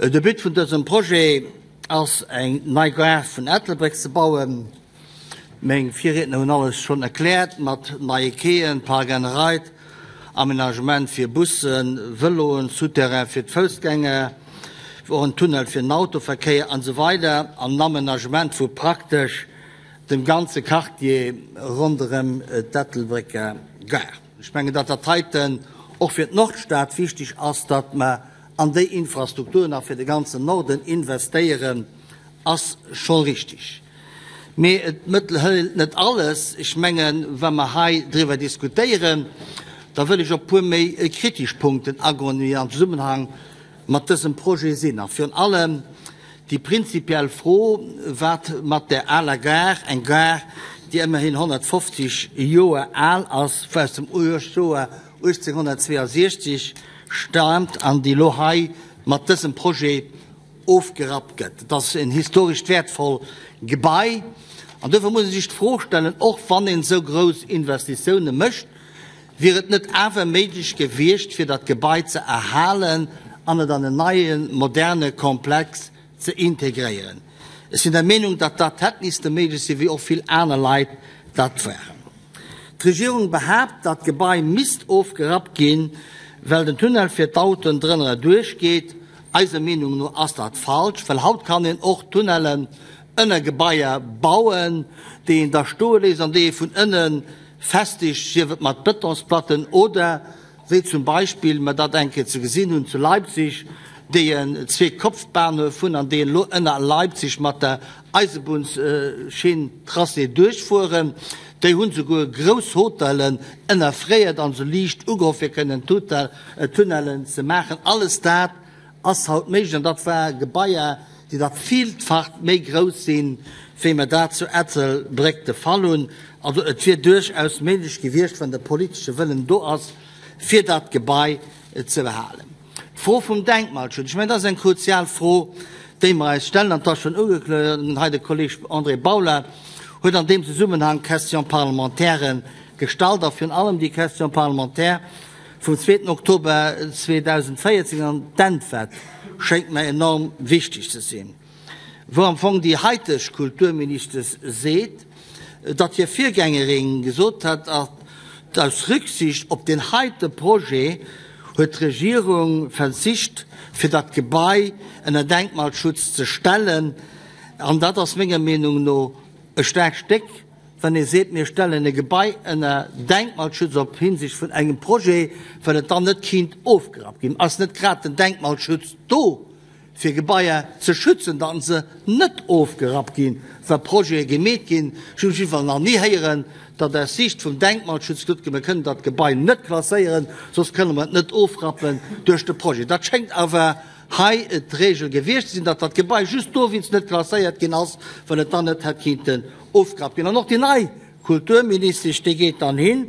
De But vun dësem Projet ass, eng nei Gare vun Ettelbréck ze bauen. Meng Virriedner hunn alles schonn erkläert, mat neie Quaien, Park and Ride, Aménagement fir Bussen, Vëloen, Souterrain fir d'Foussgänger, och en Tunnel fir den Autoverkéier an esou weider an en Aménagement vu praktesch dem ganze Quartier ronderëm d'Ettelbrécker Gare. Ech mengen, datt dat heiten och fir d'Nordstad wichteg ass, datt mer an déi Infrastrukturen a fir de ganzen Norden investéieren, ass scho richtig. Mee d'Mëttel hëlt net alles. Ech mengen, wa mer hei driwwer diskutéieren, da wëll ech op e puer méi kritesch Punkten agoen, déi am Zesummenhang mat dësem Projet sinn. A virun allem déi prinzipiell Fro, wat mat der aler Gare, eng Gare, déi ëmmerhin 150 Joer al ass, aus dem Joer 1862 staamt an déi elo hei mat dësem Projet ofgerappt gëtt. Et ass en historescht wäertvoll Gebai an duerfir muss ee sech d'Fro stellen, och wann een esou grouss Investitioune mécht, wier et net awer méiglech gewiescht, fir dat Gebai ze erhalen an et an en neie moderne Komplex ze integréieren? Ech sinn der Meenung, datt dat hätt misste méiglech sinn, wéi och vill aner Leit dat waren. D'Regierung behaapt, dat Gebai misst ofgerappt ginn, well den Tunnel fir d'Autoen drënner erduerch geet. Eiser Meenung no ass dat falsch, well haut kann een och Tunnellen ënner Gebaier bauen, déi een da stoe léisst an déi ee vun ënne festegt, sief et mat Betonsplatten oder, wéi zum Beispill mer dat eng Kéier ze gesinn hunn zu Leipzig, déi en Zweekopfbahnhof hunn an déi elo ënner Leipzig mat der Eisebunnschinn, Tracé, duerchfueren. Déi hunn souguer grouss Hotellen ënnerfréiert an se liicht ugeholl fir kënnen Tunnellen ze maachen. Alles dat ass haut méiglech an dat war Gebaier, déi der villfach méi grouss sinn, wéi mer dat zu Ettelbréck de Fall hunn. Also et wier duerchaus méiglech gewiescht, wann de politesche Wëllen do ass, fir dat Gebai ze behalen. D'Fro vum Denkmalschutz, ech mengen, dat ass eng kruzial Fro, déi mer eis stellen, an et ass schonn ugeklungen, hei de Kolleg André Bauler huet an deem Zesummenhang Question-parlementairen gestallt a virun allem déi Question parlementaire vum zweeten Oktober 2014 an d'Äntwert schéngt mer enorm wichteg ze sinn, wou am Fong déi haiteg Kulturministes seet, datt hir Virgängerin gesot hat, aus Rücksicht op deen heite Projet huet d'Regierung verzicht, fir dat Gebai ënner Denkmalschutz ze stellen. An dat ass menger Meenung no e staarkt Stéck, wann ee seet, mir stellen e Gebai ënner Denkmalschutz op Hinsicht vun engem Projet, well et dann net kinnt ofgerappt ginn. Ass net grad den Denkmalschutz do, fir Gebaier ze schützen, datt se net ofgerappt ginn, wa Projete gemeet ginn? Ech hunn jiddwer nach ni héieren, datt aus Siicht vum Denkmalschutz gesot gëtt, mir kënnen dat Gebai net klasséieren, soss kënne mer et net ofrappen duerch de Projet. Dat schéngt awer hei d'Regel gewiescht ze sinn, datt dat Gebai just dowéinst net klasséiert ginn ass, well et dann net hätt kinnten ofgerappt ginn. An och déi nei Kulturministesch, déi geet dann hin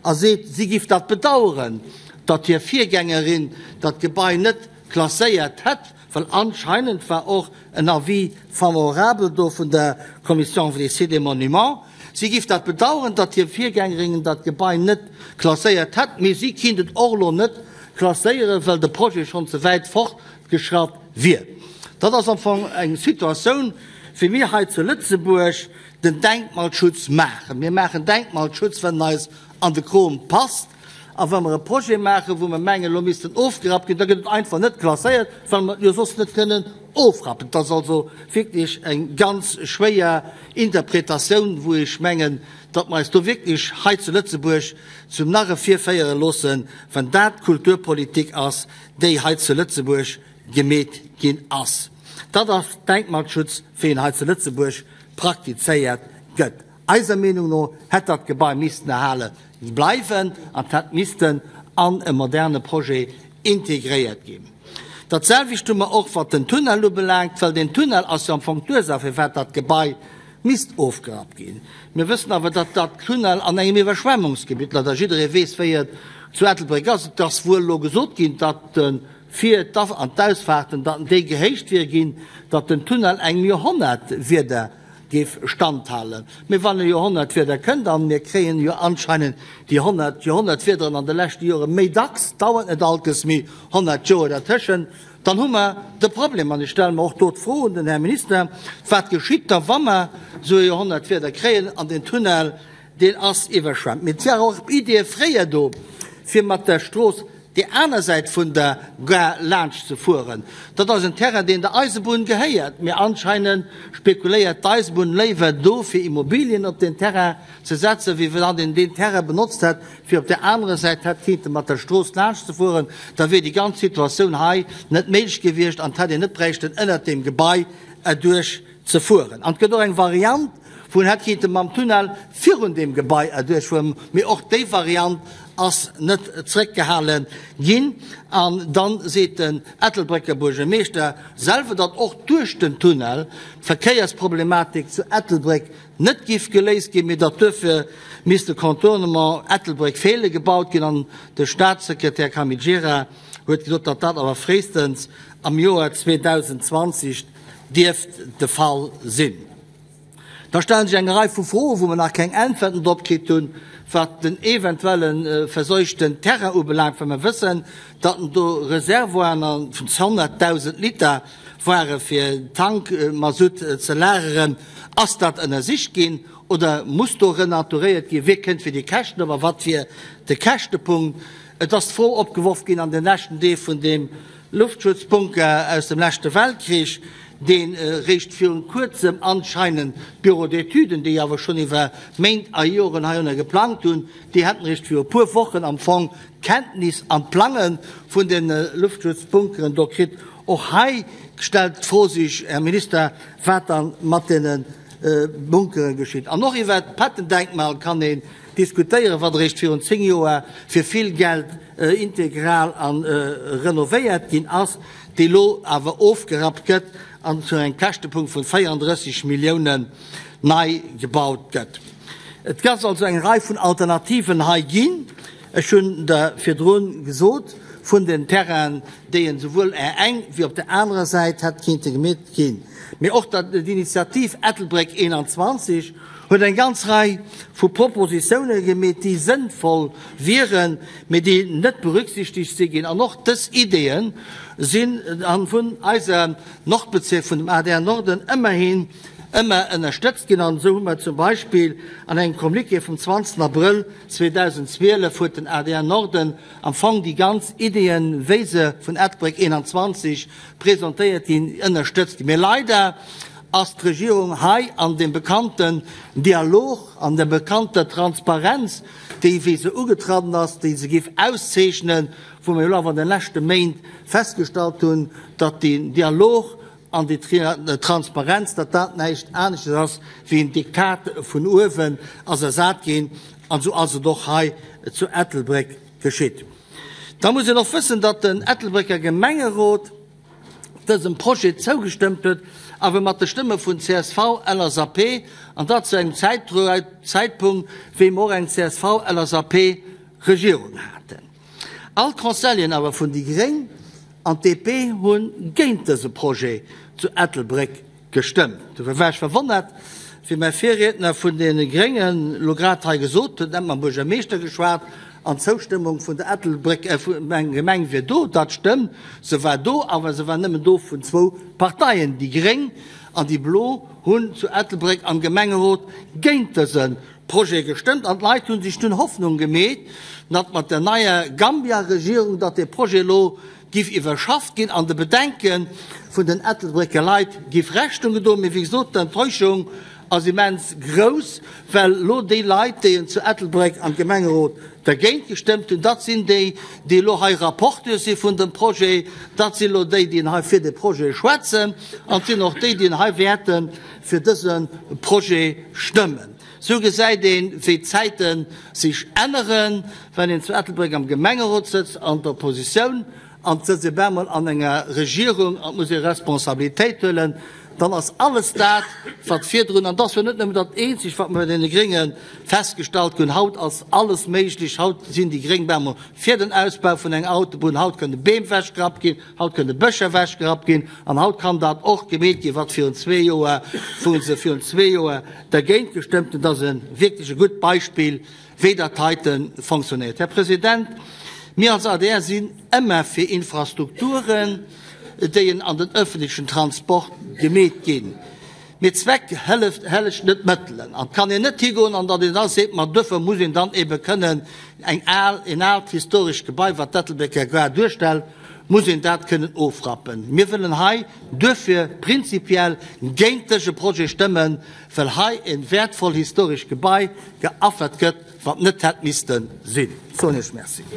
a seet, si giff dat bedauern, datt hir Virgängerin dat Gebai net klasséiert hätt, well anscheinend war och en Avis favorable do vun der Commission des Sites et Monuments. Si giff dat bedauern, datt hir Virgängerin dat Gebai net klasséiert hätt, mee si kinnt et och elo net klasséieren, well de Projet schonn ze wäit fortgeschratt wier. Dat ass am Fong eng Situatioun, wéi mir hei zu Lëtzebuerg den Denkmalschutz maachen. Mir maachen Denkmalschutz, wann en eis an de Krom passt. A wa mer e Projet maachen, wou mer mengen, elo misst en ofgerappt ginn, da gëtt et einfach net klasséiert, well mer et jo soss net kënnen ofrappen. Dat ass also wierklech eng ganz schwéier Interpretatioun, wou ech mengen, datt mer eis do wierklech hei zu Lëtzebuerg zum Narre virféiere loossen, wann dat d'Kulturpolitik ass, déi hei zu Lëtzebuerg gemeet ginn ass. Dat ass Denkmalschutz, wéi en hei zu Lëtzebuerg praktizéiert gëtt. Eiser Meenung no hätt dat Gebai missten erhale bleiwen an hätt missten an e moderne Projet integréiert ginn. Dat selwecht hu mer och wat den Tunnel ubelaangt, well deen Tunnel ass jo am Fong d'Ursaach firwat dat Gebai misst ofgerappt ginn. Mir wëssen awer, datt dat Tunnel an engem Iwwerschwemmungsgebitt läit a jidderee weess wéi et zu Ettelbréck ass. Et ass wuel elo gesot ginn, datt de fir d'A an d'Ausfahrten, datt déi gehéicht wier ginn, datt den Tunnel engem Joerhonnertwieder géif standhalen. Mee wann e Joerhonnertwieder kënnt, an mir kréien jo anscheinend déi 100 Joerhonnertwiederen an de leschte Jore méi dacks, dauert net allkes méi 100 Joer dertëschent. Dann hu mer de Problem, an ech stelle mer och do d'Fro un den Här Minister, Wat geschitt da wa mer esou e Joerhonnertwieder kréien an deen Tunnel, deen ass iwwerschwemmt? Mee et ware och Ideeë fréier do, fir mat der Strooss déi aner Säit vun der Gare laanscht ze fueren. Dat ass en Terrain, deen der Eisebunn gehéiert, mee anscheinend spekuléiert d'Eisebunn léiwer do, fir Immobilien op deen Terrain ze setzen, wéi wann een deen Terrain benotzt hätt, fir op där anerer Säit hätt kinnte mat der Strooss laanscht ze fueren. Da wier déi ganz Situatioun hei net méiglech gewiescht an et hätt een net bräichten ënnert deem Gebai erduerch ze fueren. An et gëtt och eng Variant, wou een hätt kinnte mam Tunnel virun deem Gebai erduerch fueren, mee och déi Variant ass net zréckgehale ginn. An dann seet den Ettelbrécker Buergermeeschter selwer, datt och duerch den Tunnel d'Verkéiersproblematik zu Ettelbréck net giff geléist ginn, mee datt duerfir misst de Contournement Ettelbréck-Feelen gebaut ginn. An de Staatssekretär Camille Gira huet gesot, datt dat awer fréistens am Joer 2020 dierft de Fall sinn. Da stellen sech eng Rei vu Froen, wou mer nach keng Äntwerten drop kritt hunn, wat den eventuelle verseuchten Terrain ubelaangt, well mer wëssen, datt en do Reservoiren vun 100.000 Liter ware fir Tankmasutt ze lageren. Ass dat ënnersicht ginn oder muss do renaturéiert ginn? Wie kënnt fir déi Käschten op a wat wier de Käschtepunkt? Et ass d'Fro opgeworf ginn an den leschten Deeg vun deem Luftschutzbunker aus dem leschte Weltkrich, dee réischt virun kuerzem anscheinend d'Bureaux d'études, déi awer schonn iwwer Méint a Joren heiunner geplangt hunn, déi hätten réischt viru puer Wochen am Fong Kenntnis an d'Plange vun de Luftschutzbunkeren do kritt. Och hei stellt d'Fro sech, Här Minister, wat da mat deene Bunkere geschitt. An och iwwert d'Patton-Denkmal kann een diskutéieren, wat eréischt virun 10 Joer fir vill Geld integral a renovéiert ginn ass, déi elo awer ofgerappt gëtt an zu engem Käschtepunkt vun 34 Milliounen nei gebaut gëtt. Et ass also eng Rei vun Alternativen hei ginn. Ech hunn der virdrun gesot, vun den Terrainen, déi en souwuel är eng wéi op der anerer Säit hätt kinnte gemeet ginn. Mee och d'Initiativ Ettelbréck 21 huet eng ganz Rei vu Propositiounen gemeet, déi sënnvoll wieren, mee déi net berücksichtegt si ginn. An och dës Ideeë sinn vun eiser Nordbezierk, vun dem adr Norden, ëmmerhin ëmmer ënnerstëtzt ginn. An esou hu mer zum Beispill an engem Communiqué vum 20 Abrëll 2012 huet den adr Norden am Fong déi ganz Ideeën, wéi se vun Ettelbréck 21 presentéiert ginn, ënnerstëtzt. Mee leider ass d'Regierung hei an deem bekannten Dialog, an der bekannter Transparenz, déi wéi se ugetradden ass, déi se géif auszeechnen, wou mir elo awer an de leschte Méint festgestallt hunn, datt deen Dialog An déi Transparenz, datt dat näischt aneschters ass wéi en Diktat vun uewen, ass ersat ginn. An esou ass et och hei zu Ettelbréck geschitt. Da muss een och wëssen, datt den Ettelbrécker Gemengerot dësem Projet zougestëmmt huet, awer mat de Stëmme vun csv, LSAP, an dat zu engem Zäitpunkt, wéi mer och eng CSV-LSAP-Regierung haten. All d'Conseilleren awer vun déi gréng an d'DP hu géint dëse Projet zu Ettelbréck gestëmmt. Dofir war ech verwonnert, wéi mäi Virriedner vun deene Gréngen elo grad hei gesot huet, en hätt mam Buergermeeschter geschwat an d'Zoustëmmung vun der Ettelbrécker Gemeng wier do. Dat stëmmt, se war do, awer se war nëmmen do vun zwou Parteien. Déi gréng an déi blo hunn zu Ettelbréck am Gemengerot géint dëse Projet gestëmmt an d'Leit hunn sech dunn Hoffnung gemeet, datt mat der neier Gambia-Regierung, datt dee Projet elo giff iwwerschafft ginn an de Bedenke vun den Ettelbrécker Leit giff Rechnung gedoen. Mee wéi gesot, d'Enttäuschung ass immens grouss, well elo déi Leit, déi en zu Ettelbréck am Gemengerot dergéint gestëmmt hunn, dat sinn déi, déi elo hei Rapporteur si vun dem Projet, dat sinn elo déi, déi hei fir de Projet schwätzen an et sinn och déi, déi hei wäerte fir dëse Projet stëmmen. Sou gesäit een, wéi d'Zäite sech änneren, wann een zu Ettelbréck am Gemengerot sëtzt, an der Oppositioun, an et sëtzt ee bemol an enger Regierung an et muss ee Responsabilitéit huelen, dann ass alles dat, wat virdrun, an dat ass jo net nëmmen dat eenzegt, wat mer bei deene Grénge festgestallt hunn, haut ass alles méiglech, haut sinn déi Gréng bemol fir den Ausbau vun enger Autobunn, haut kënne Beem wechgerappt ginn, Haut kënne Bëscher ewechgerappt ginn an haut kann dat och gemeet ginn, wat virun zwee Joer, wou se virun zwee Joer dergéint gestëmmt hunn. Dat ass e wierklech e gutt Beispill, wéi dat heite fonctionnéiert. Här President, mir als adr sinn ëmmer fir Infrastrukturen. déi en an den öffentlichen Transport gemeet ginn. Mee Zweck hëlleft, hellegt net d'Mëttelen. An et kann een net higoen an datt een da seet, ma duerfir muss een dann ebe kënnen eng al, en aalt historescht Gebai, wat d'Ettelbrécker Gare duerstellt, muss een dat kënnen ofrappen. Mir wëllen hei duerfir prinzipiell géint dëse Projet stëmmen, well hei e wäertvoll historescht Gebai geaffert gëtt, wat net hätt misste sinn. Soen Iech Merci.